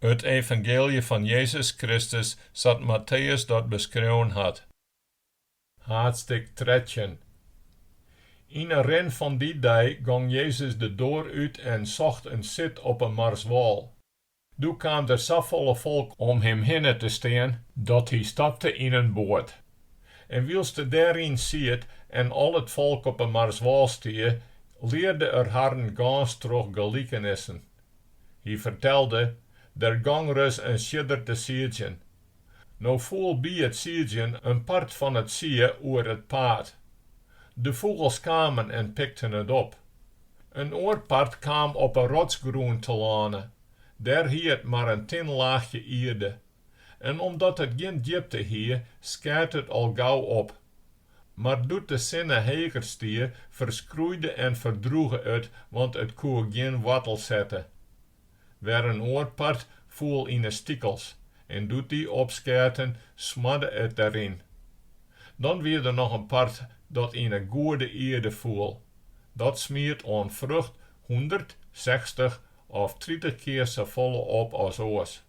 It evangeelje fan Jezus Kristus sa't Matteüs dat beskreaun hat. Haadstik 13. Yn 'e rin fan dy dei gong Jezus de doar út en socht in sit op 'e marswâl. Doe kaam der safolle folk om him hinne te stean, dat hy stapte yn in boat. En wylst er dêryn siet en al it folk op 'e marswâl stie, learde er harren gâns troch gelikenissen. Hy fertelde, Der gong ris in siedder te siedzjen. No foel by it siedzjen in part fan it sie oer it paad. De fûgels kamen en pikten it op. In oar part kaam op 'e rotsgrûn telâne. Dêr hie it mar in tin laachje ierde. En omdat it gjin djipte hie, skeat it al gau op. Mar doe't de sinne heger stie, ferskroeide en ferdrûge it, want it koe gjin woartel sette. Wer in oar part foel yn 'e stikels, en doe't dy opskeaten, smoarde it deryn. Dan wie der noch in part dat yn 'e goede ierde foel. Dat smiet oan frucht 100, 60 of 30 kear safolle op as oars.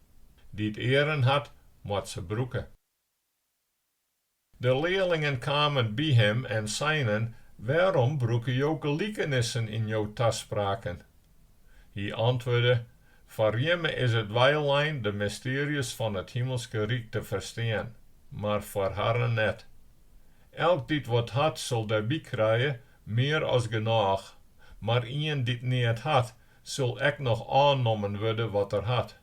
Dy't earen hat, moat se brûke. De learlingen kamen by him en seinen, Wêrom brûke jo gelikenissen yn jo taspraken? Hy antwurde, Foar jimme is it weilein de mystearjes fan it himelske ryk te ferstean, mar foar harren net. Elk dy't wat hat, sil derby krije, mear as genôch, mar ien dy't neat hat, sil ek noch ôfnommen wurde wat er hat.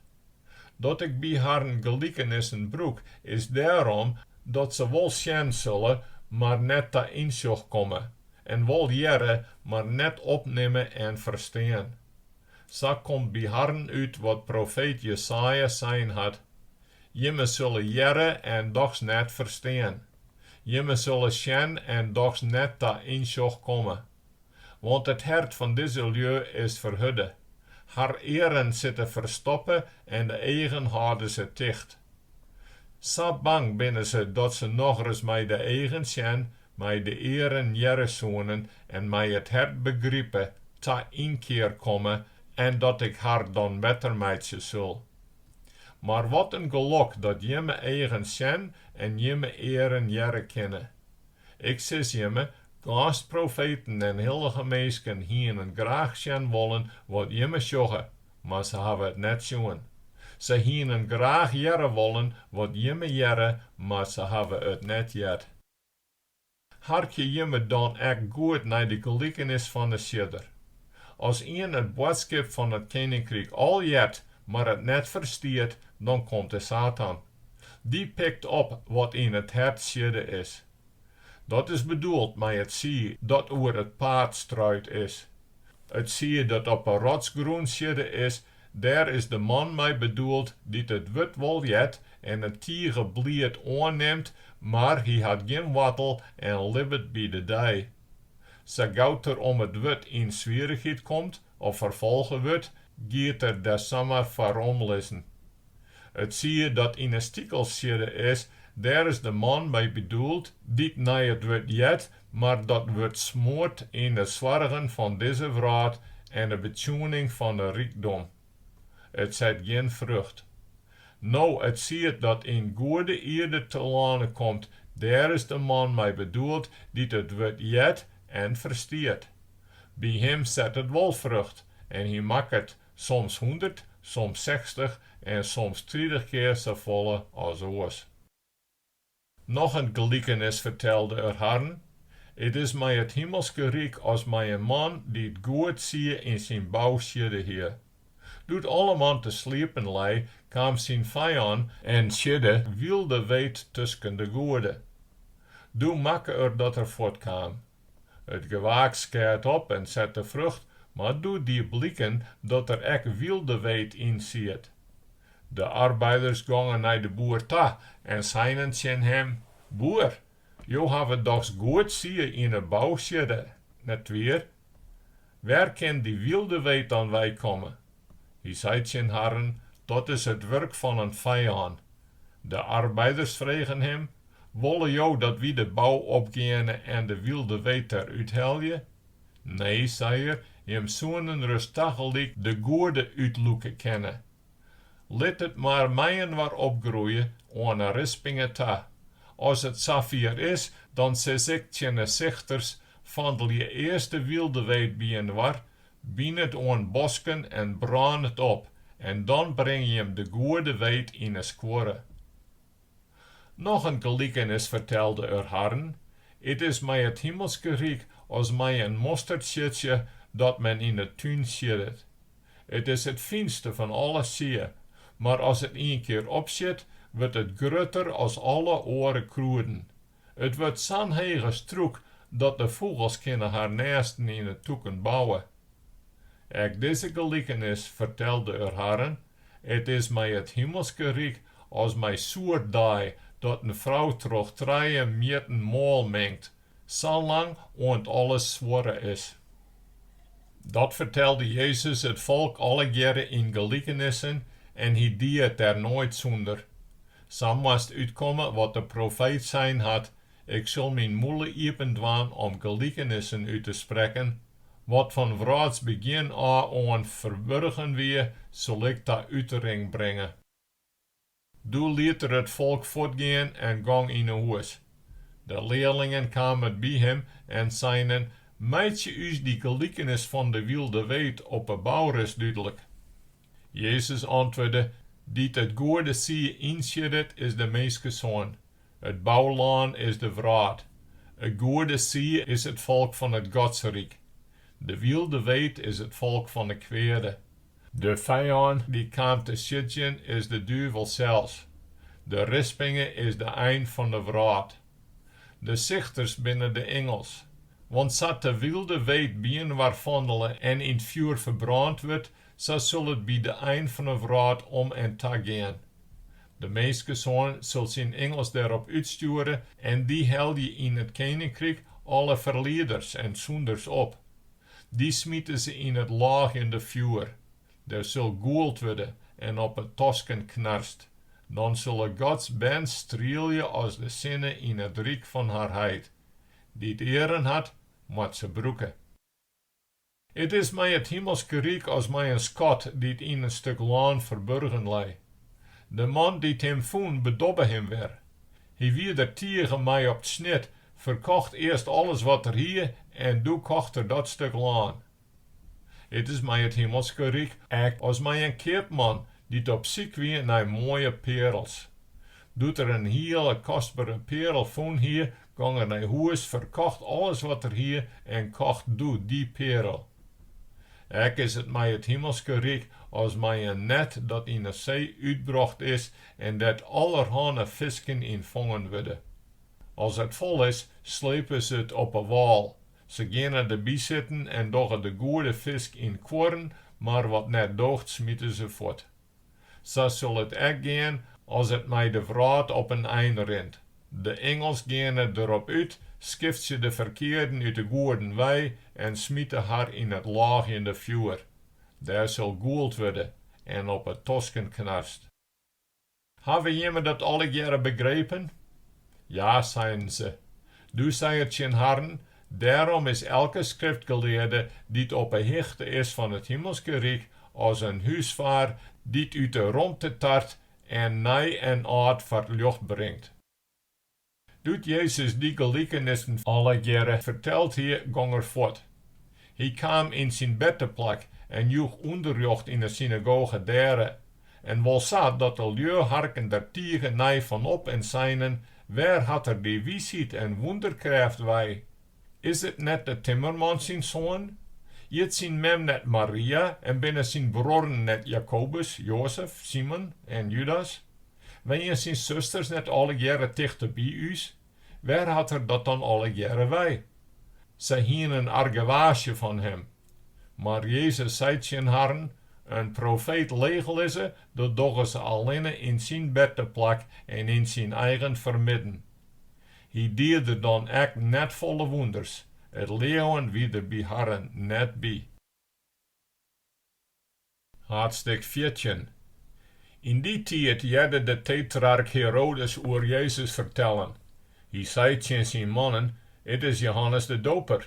Dat ik by harren gelikenissen brûk, is dêrom, dat se wol sjen sille, mar net ta ynsjoch komme, en wol hearre, mar net opnimme en ferstean. Sa komt by harren út wat profeet Jesaja sein hat, Jimme sille hearre en dochs net ferstean. Jimme sille sjen en dochs net ta ynsjoch komme. Want it hert fan dizze lju is ferhurde, har earen sitte ferstoppe en de eagen hâlde se ticht. Sa bang binne se dat se nochris mei de eagen sjen, mei de earen hearre soenen en mei it hert begripe, ta ynkear komme en dat ik har dan better meitsje sil. Mar wat in gelok dat jimme eagen sjen en jimme earen hearre kinne. Ik sis jimme, gâns profeten en hillige minsken hienen graach sjen wollen wat jimme sjogge, mar se hawwe it net sjoen. Se hienen graach hearre wollen wat jimme hearre, mar se hawwe it net heard. Harkje jimme dan ek goed nei de gelikenis fan de siedder. As ien it boadskip fan it keninkryk al heart, mar it net ferstiet, dan komt de Satan. Dy pikt op wat yn it hert siedde is. Dat is bedoeld mei it sie dat oer it paad struid is. It sie dat op 'e rotsgrûn siedde is, dêr is de man mei bedoeld dy't it wurd wol heart en it tige bliid oannimt, mar hy hat gjin woartel en libbet by de dei. Sa gau't er om it wurd yn swierrichheid komt of ferfolge wurdt, giet er der samar foar omlizzen. It sie dat yn 'e stikels siedde is, dêr is de man mei bedoeld dy't nei it wurd heart, mar dat wurdt smoard yn de soargen fan dizze wrâld en de betsjoening fan 'e rykdom. It set gjin frucht. No, it sied dat yn goede ierde telâne komt, dêr is de man mei bedoeld dy't it wurd heart en ferstiet. By him set it wol frucht en hy makket Soms 100, soms 60 en soms 30 kear safolle as oars. Noch in gelikenis fertelde er harren, It is mei it himelske ryk as mei in man dy't goed sie yn syn bou siedde hie. Doe't alleman te sliepen lei, kaam syn fijân en siedde wylde weet tusken de goede. Doe makke er dat er fuortkaam. It gewaaks skeat op en sette frucht, mar doe die bliken dat der ek wylde weet yn siet. De arbeiders gongen nei de boer ta en seinen tsjin him, Boer, jo hawwe dochs goed sie yn 'e bou siedde, netwier? Wêr kin dy wylde weet dan weikomme? Hy sei tsjin harren, Dat is it wurk fan in fijân. De arbeiders fregen him, Wolle jo dat wy de bou opgeane en de wylde weet der úthelje? Nee, sei er, jim soenen ris tagelyk de goede útlûke kinne. Lit it mar mei-inoar opgroeie oan 'e rispinge ta. As it safier is, dan sis ik tsjin 'e sichters, Fandelje earst de wylde weet byinoar, byn it oan bosken en brân it op, en dan bring jim de goede weet yn 'e skuorre. Noch in gelikenis fertelde er harren, It is mei it himelske ryk as mei in mostertsiedsje dat men yn 'e tún sieddet. It is it fynste fan alle sie, mar as it ienkear opsjit, wurdt it grutter as alle oare krûden. It wurdt sa'n hege strûk dat de fûgels kinne har nêsten yn 'e tûken bouwe. Ek dizze gelikenis fertelde er harren, It is mei it himelske ryk as mei soerdaai dat in frou troch trije mjitten moal mingt, salang oant alles suorre is. Dat fertelde Jezus it folk allegearre yn gelikenissen en hy die it der noait sûnder. Sa moast útkomme wat de profeet sein hat, Ik sil myn mûle iepen dwaan om gelikenissen út te sprekken, wat fan wrâldsbegjin ôf oan ferburgen wie, sil ik ta utering bringe. Doe liet er it folk fuortgean en gong yn 'e hûs. De learlingen kamen by him en seinen, Meitsje ús dy gelikenis fan de wylde weet op 'e bou ris dúdlik. Jezus antwurde, Dy't it goede sie ynsiedet is de Minskesoan. It boulân is de wrâld. It goede sie is it folk fan it Godsryk. De wylde weet is it folk fan 'e kweade. De fijân dy't kaam te siedzjen is de duvel sels. De rispinge is de ein fan de wrâld. De sichters binne de ingels. Want sa't de wylde weet byinoar fandele en yn 't fjoer ferbrând wurdt, sa sil it by de ein fan 'e wrâld om en ta gean. De Minskesoan sil syn ingels derop útstjoere en dy helje yn it keninkryk alle ferlieders en sûnders op. Dy smite se yn it lôgjende fjoer. Der sil gûld wurde en op 'e tosken knarst. Dan sille Gods bern strielje as de sinne yn it ryk fan har Heit. Dy't earen hat, moat se brûke. It is mei it himelske ryk as mei in skat dy't yn in stik lân ferburgen lei. De man dy't him fûn bedobbe him wer. Hy wie der tige mei op 't snit, ferkocht earst alles wat er hie en doe kocht er dat stik lân. It is mei it himelske ryk ek as mei in keapman dy't op syk wie nei moaie pearels. Doe't er in hiele kostbere pearel fûn hie, gong er nei hûs, ferkocht alles wat er hie en kocht doe dy pearel. Ek is it mei it himelske ryk as mei in net dat yn 'e see útbrocht is en dêr't allerhanne fisken yn fongen wurde. As it fol is, slepe se it op 'e wâl. Se geane derby sitten en dogge de goede fisk yn kuorren, mar wat net doocht smite se fuort. Sa sil it ek gean as it mei de wrâld op in ein rint. De ingels geane derop út, skiftsje de ferkearden út 'e goeden wei en smite har yn it lôgjende fjoer. Dêr sil gûld wurde en op 'e tosken knarst. Hawwe jimme dat allegearre begrepen? Ja, seinen se. Doe sei er tsjin harren, Dêrom is elke skriftgelearde dy't op 'e hichte is fan it himelske ryk as in húsfaar dy't út 'e romte tart en nij en âld foar 't ljocht bringt. Doe't Jezus dy gelikenissen allegearre ferteld hie, gong er fuort. Hy kaam yn syn berteplak en joech ûnderrjocht yn 'e synagoge dêre, en wol sa dat de lju harken der tige nei fan op en seinen, Wêr hat er dy wysheid en wûnderkrêft wei? Is it net de timmerman syn soan? Hjit syn mem net Maria en binne syn bruorren net Jakobus, Joazef, Simon en Judas? Wenje syn susters net allegearre tichteby ús? Wêr hat er dat dan allegearre wei? Sy hienen argewaasje fan him. Mar Jezus sei tsjin harren, In profeet leechlizze, dat dogge se allinne yn syn berteplak en yn syn eigen fermidden. Hy die der dan ek net folle wûnders, it leauwen wie der by harren net by. Haadstik 14. Yn dy tiid hearde de tetrarch Herodes oer Jezus fertellen. Hy sei tsjin syn mannen, It is Jehannes de Doper.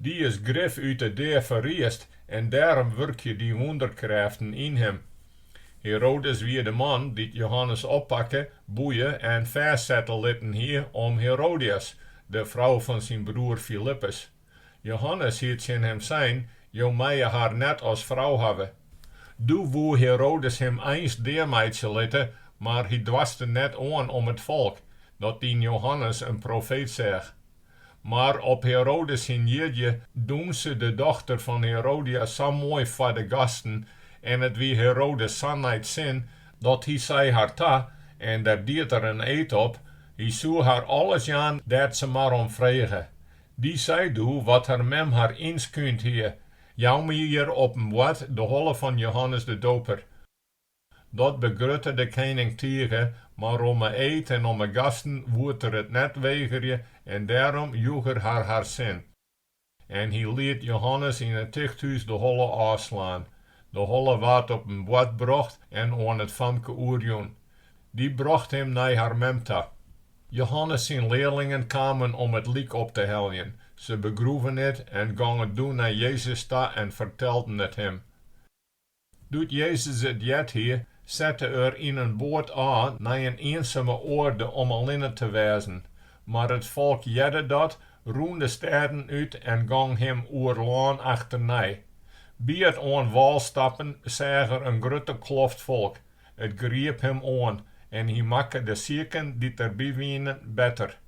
Dy is grif út 'e dea ferriisd en dêrom wurkje dy wûnderkrêften yn him. Herodes wie de man dy't Johannes oppakke, boeie en fêstsette litten hie om Herodias, de frou fan syn broer Filippus. Johannes hie tsjin him sein, Jo meie har net as frou hawwe. Doe woe Herodes him eins deameitsje litte, mar hy doarste net oan om it folk, dat yn Johannes in profeet seach. Mar op Herodes syn jierdei dûnse de dochter fan Herodias sa moai foar de gasten en it wie Herodes sa nei 't sin, dat hy sei har ta, en der died er in eed op, hy soe har alles jaan dêr't se mar om frege. Dy sei doe wat har mem har ynskúnd hie, Jou my hjir op in board de holle fan Johannes de Doper. Dat begrutte de kening tige, mar om 'e eed en om 'e gasten woed er it net wegerje en dêrom joech er har har sin. En hy liet Johannes yn it tichthús de holle ôfslaan. De holle waard op in board brocht en oan it famke oerjûn. Dy brocht him nei har mem ta. Johannes syn learlingen kamen om it lyk op te heljen. Se begroeven it en gongen doe nei Jezus ta en fertelden it him. Doe't Jezus it heard hie, sette er yn in boat ôf nei in iensume oarde om allinne te wêzen. Mar it folk hearde dat, rûn de stêden út en gong him oer lân achternei. By it oan wâl stappen seach er in grutte kloft folk. It griep him oan en hy makke de siken dy't derby wienen better.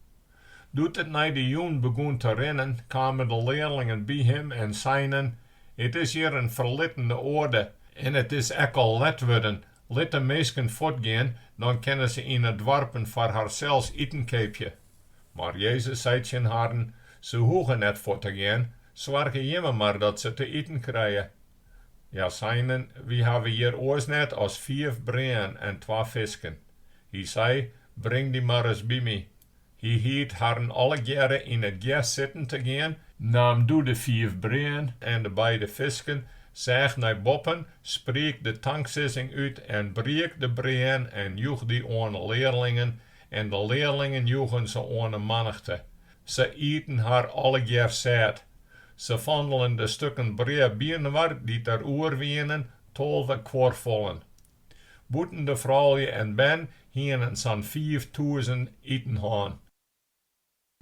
Doe't it nei de jûn begûn te rinnen, kamen de learlingen by him en seinen, It is hjir in ferlittene oarde en it is ek al let wurden, lit de minsken fuortgean, dan kinne se yn 'e doarpen foar harsels iten keapje. Mar Jezus sei tsjin harren, Se hoege net fuort te gean, soargje jimme mar dat se te iten krije. Hja seinen, Wy hawwe hjir oars net as fiif breaën en twa fisken. Hy sei, Bring dy mar ris by my. Hy hiet harren allegearre yn it gers sitten te gean, naam doe de fiif breaën en de beide fisken, seach nei boppen, spriek de tanksizzing út en briek de breaën en joech dy oan 'e learlingen, en de learlingen joegen se oan 'e mannichte. Se ieten har allegear sêd. Se fandelen de stukken brea byinoar dy't der oer wienen, 12 kuorfollen. Bûten de froulju en bern hienen sa'n 5000 iten hân.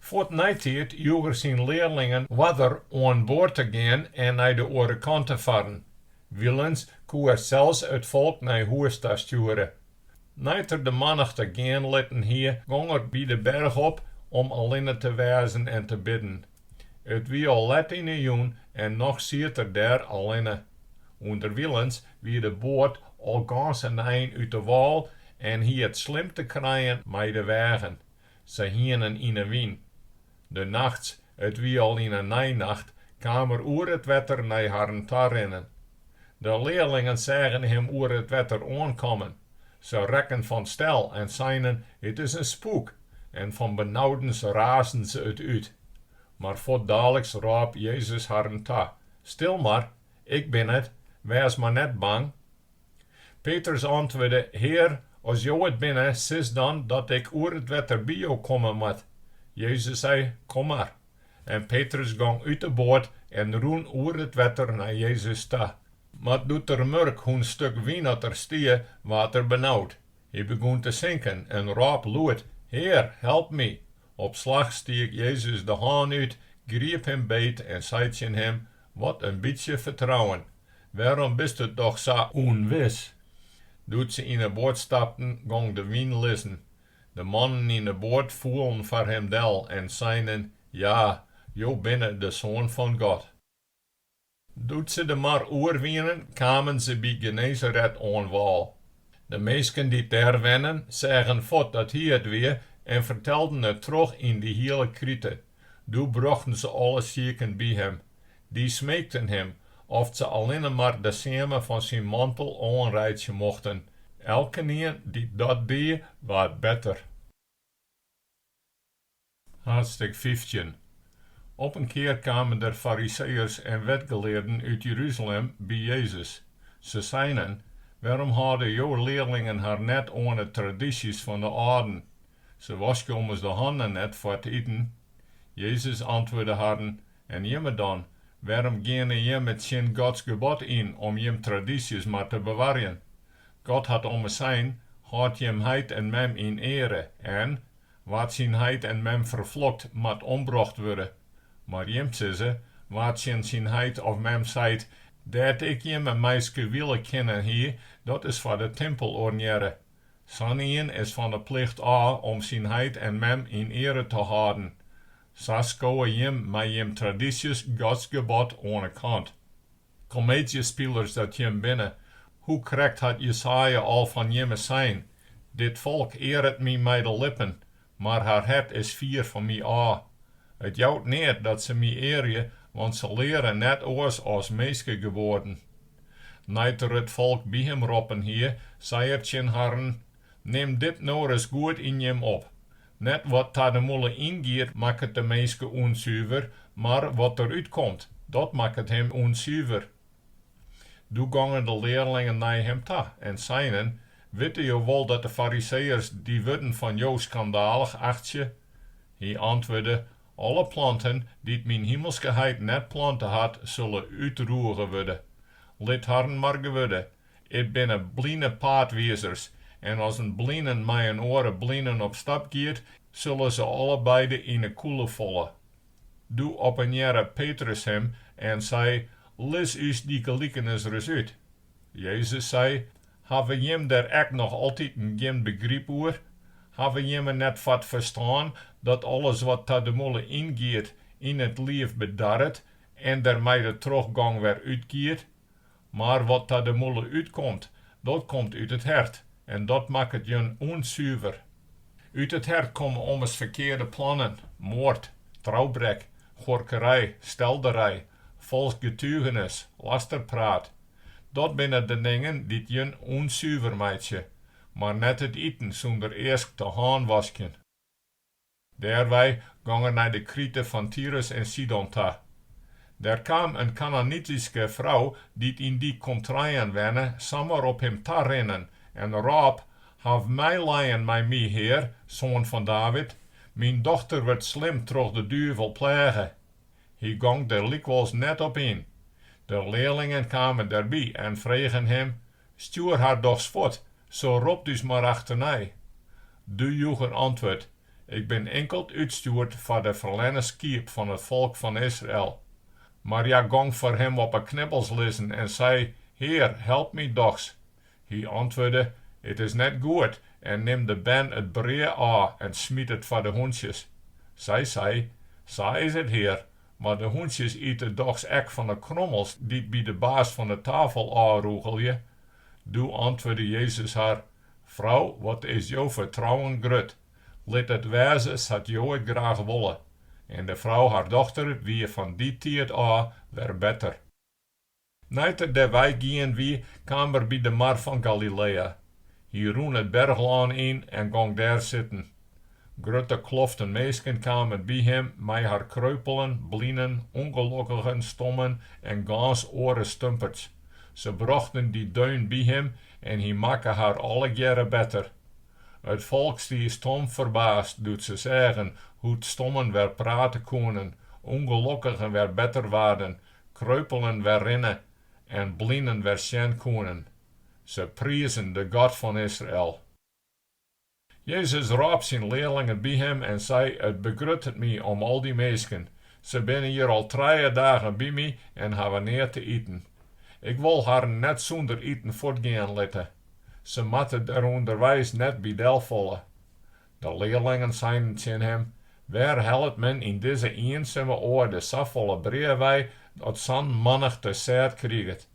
Fuort neitiid joech er syn learlingen oarder oan board te gean en nei de oare kant te farren. Wilens koe er sels it folk nei hûs ta stjoere. Nei't er de mannichte gean litten hie, gong er by de berch op om allinne te wêzen en te bidden. It wie al let yn 'e jûn en noch siet er dêr allinne. Underwilens wie de boat al gâns in ein út de wâl en hie it slim te krijen mei de weagen. Se hienen yn 'e wyn. De nachts, it wie al yn 'e neinacht, kaam er oer it wetter nei harren ta rinnen. De learlingen seagen him oer it wetter oankommen. Se rekken fan stel en seinen, It is in spûk! En fan benaudens raasden se it út. Mar fuortdaliks rôp Jezus harren ta, Stil mar, ik bin it, wês mar net bang. Petrus antwurde, Hear, as Jo it binne, sis dan dat ik oer it wetter by Jo komme moat. Jezus sei, Kom mar. En Petrus gong út 'e boat en rûn oer it wetter nei Jezus ta. Mar doe't er murk hoe'n stik wyn oft der stie, waard er benaud. Hy begûn te sinken en rôp lûd, Hear, help my! Op slach stiek Jezus de hân út, griep him beet en sei tsjin him, Wat in bytsje fertrouwen! Wêrom bisto dochs sa ûnwis? Doe't se yn 'e boat stapten, gong de wyn lizzen. De mannen yn 'e boat foelen foar him del en seinen, Ja, jo binne de Soan fan God. Doe't se de mar oer wienen, kamen se by Genesaret oan wâl. De minsken dy't dêr wennen, seagen fuort dat hy it wie en fertelden it troch yn dy hiele krite. Doe brochten se alle siken by him. Dy smeekten him, oft se allinne mar de seame fan syn mantel oanreitsje mochten. Elkenien dy't dat die, waard better. Haadstik 15. Op in kear kamen der Fariseeërs en wetgelearden út Jeruzalem by Jezus. Se seinen, Wêrom hâlde jo learlingen har net oan 'e tradysjes fan de âlden? Se waskje ommers de hannen net foar it iten. Jezus antwurde harren, En jimme dan, wêrom geane jimme tsjin Gods gebod yn om jim tradysjes mar te bewarjen? God hat ommers sein, Hâld jim heit en mem yn eare, en, Wa't syn heit en mem ferflokt, moat ombrocht wurde. Mar jim sizze, Wa't tsjin syn heit of mem seit, Dêr't ik jimme mei skewiele kinnen hie, dat is foar de timpel ornearre. Sa'n ien is fan 'e plicht ôf om syn heit en mem yn eare te hâlden. Sa skowe jim mei jim tradysjes Gods gebod oan 'e kant. Komeedzjespilers dat jim binne, hoe krekt hat Jesaja al fan jimme sein, Dit folk earet my mei de lippen, mar har hert is fier fan my ôf. It jout neat dat se my earje, want se leare net oars as minskegeboaden. Nei't er it folk by him roppen hie, sei er tsjin harren, Nim dit no ris goed yn jim op, Net wat ta de mûle yngiet makket de minske ûnsuver, mar wat derút komt, dat makket him ûnsuver. Doe gongen de learlingen nei him ta en seinen, Witte jo wol dat de Fariseeërs dy wurden fan jo skandalich achtsje? Hy antwurde, Alle planten dy't myn himelske Heit net plante hat, sulle útroege wurde. Lit harren mar gewurde. It binne bline paadwizers, en as in blinen mei in oare blinen op stap giet, sulle se allebeide yn 'e kûle falle. Doe oppenearre Petrus him en sei, Lis ús dy gelikenis ris út. Jezus sei, Hawwe jim der ek noch altiten gjin begryp oer? Hawwe jimme net foar 't ferstân dat alles wat ta de mûle yngiet, yn it liif bedarret en der mei de trochgong wer útgiet? Mar wat ta de mûle útkomt, dat komt út it hert, en dat makket jin ûnsuver. Út it hert komme ommers ferkearde plannen, moard, troubrek, huorkerij, stelderij, falsk getugenis, lasterpraat. Dat binne de dingen dy't jin ûnsuver meitsje, mar net it iten sûnder earst te hânwaskjen. Dêrwei gong er nei de krite fan Tyrus en Sidon ta. Der kaam in Kananityske frou dy't yn dy kontreien wenne samar op him tarinnen en rôp, Haw meilijen mei my, Hear, soan fan David, myn dochter wurdt slim troch de duvel pleage. Hy gong der lykwols net op yn. De learlingen kamen derby en fregen him, Stjoer har dochs fuort, se ropt ús mar achternei. Doe joech er antwurd, Ik bin inkeld útstjoerd foar de ferlerne skiep fan it folk fan Israel. Mar hja gong foar him op 'e knibbels lizzen en sei, Hear, help my dochs. Hy antwurde, It is net goed en nim de bern it brea ôf en smyt it foar de hûntsjes. Sy sei, Sa is it, Hear, mar de hûntsjes ite dochs ek fan 'e krommels dy't by de baas fan 'e tafel ôfrûgelje. Doe antwurde Jezus har, Frou, wat is jo fertrouwen grut! Lit it wêze sa't jo it graach wolle. En de frou har dochter wie fan dy tiid ôf wer better. Nei't er dêrwei gien wie, kaam er by de mar fan Galiléa. Hy rûn it berchlân yn en gong dêr sitten. Grutte kloften minsken kamen by him mei har kreupelen, blinen, ûngelokkigen, stommen en gâns oare stumperts. Se brochten dy deun by him en hy makke har allegearre better. It folk stie stom ferbaasd doe't se seagen hoe't stommen wer prate koenen, ûngelokkigen wer better waarden, kreupelen wer rinne en blinen wer sjen koenen. Se prizen de God fan Israel. Jezus rôp syn learlingen by him en sei, It begruttet my om al dy minsken. Se binne hjir al trije dagen by my en hawwe neat te iten. Ik wol harren net sûnder iten fuortgean litte. Se moatte der ûnderweis net by delfalle. De learlingen seinen tsjin him, Wêr hellet men yn dizze iensume oarde safolle brea wei dat sa'n mannichte sêd kriget?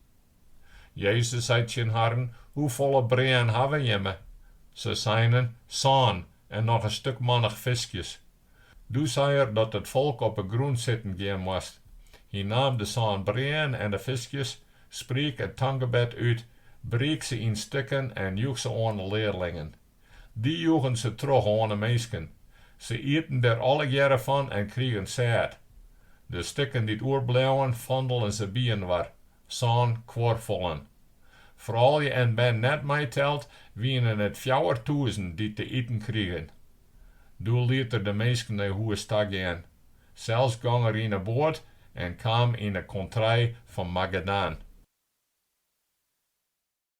Jezus sei tsjin harren, Hoefolle breaën hawwe jimme? Se seinen, Sân, en noch in stikmannich fiskjes. Doe sei er dat it folk op 'e grûn sitten gean moast. Hy naam de sân breaën en de fiskjes, spriek it tankgebed út, briek se yn stikken en joech se oan 'e learlingen. Dy joegen se troch oan 'e minsken. Se ieten der allegearre fan en krigen sêd. De stikken dy't oerbleauwen fandelen se byinoar, sân kuorfollen. Froulju en bern net meiteld, wienen it 4000 dy't te iten krigen. Doe liet er de minsken nei hûs ta gean. Sels gong er yn 'e boat en kaam yn 'e kontrei fan Magadan.